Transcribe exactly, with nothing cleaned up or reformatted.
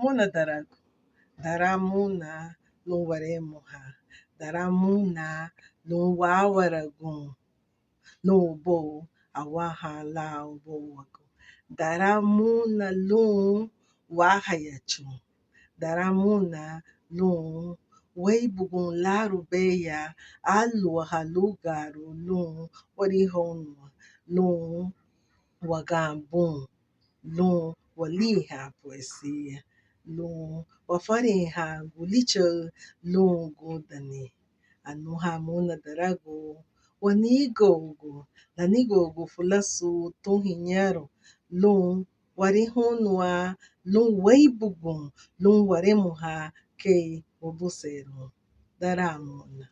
Muna daragu, daramuna lun waremuha, daramuna lun wáwaragun, lun ubóu awanha lan ubouagu, daramuna lun wáhayachun, daramuna lun wéibugun larubeya áluaha lúgaaru lun warihóuniwa, lun waganbun, lun waliihan poesía, lun wafarenhan gulichaü lun gudani. Anuha muna daragu, wanigougu, lanigougu fulasu tun hiñaru lun warihóuniwa, lun wéibugun, lun waremuha kei wabusenrun. Daramuna.